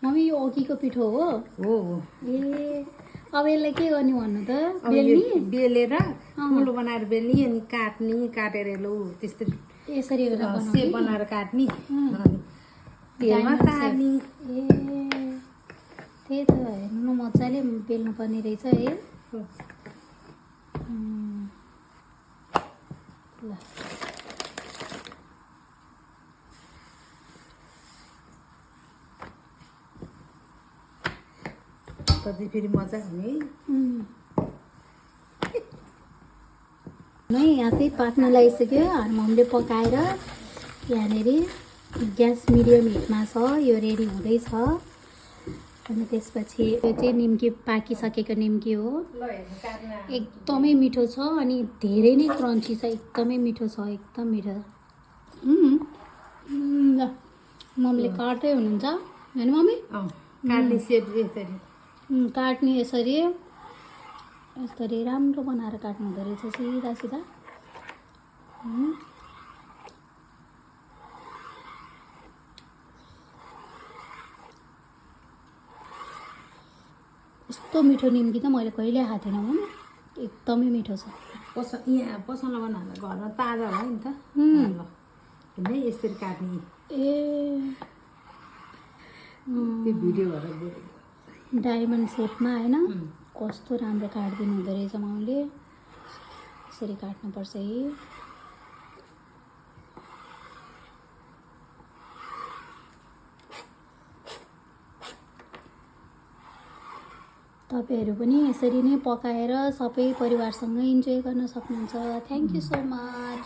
Mummy यो अघिको पिठो हो? हो ए अब यसलाई के गर्ने भन्नु त? अब यो बेल्ने? बेलेर ठुलो बनाएर बेल्ने अनि काट्ने काटेर लो त्यस्तो यसरी बनाउने? सेप बनाएर काट्ने अनि तेलमा डायमन्ड तार्ने। ए त्यही त हेर्नु न मजाले बेल्नु पर्ने रहेछ है। ल पछि फेरि मजा हुने। नै यहाँ चाहिँ पाक्न लागिसक्यो। मम्मीले पकाएर यहाँनिर ग्यास मिडियम हिटमा छ, यो रेडी हुँदैछ। अनि त्यसपछि यो चाहिँ निम्की पाकिसकेको निम्की हो। एकदमै मिठो छ अनि धेरै नै क्रन्ची छ, एकदमै मिठो छ, एकदम मिठो छ। ल मम्मीले काट्दै हुनुहुन्छ होइन मम्मी? काट्ने सेप यसरी काट्ने यसरी यसरी राम्रो बनाएर काट्नु हुँदो रहेछ, सिधा सिधा। यस्तो मिठो निम्की त मैले कहिले खाएको थिइनँ मम्मी, एकदमै मिठो छ। यहाँ पसलमा बनाएर घरमा ताजा होला नि त। ल यसरी काट्ने ए त्यो भिडियोहरू डायमन्ड सेपमा होइन, कस्तो राम्रो काटिदिनु हुँदो रहेछ मम्मीले। यसरी काट्नुपर्छ है। तपाईँहरू पनि यसरी नै पकाएर सबै परिवारसँगै इन्जोय गर्न सक्नुहुन्छ। Thank you so much.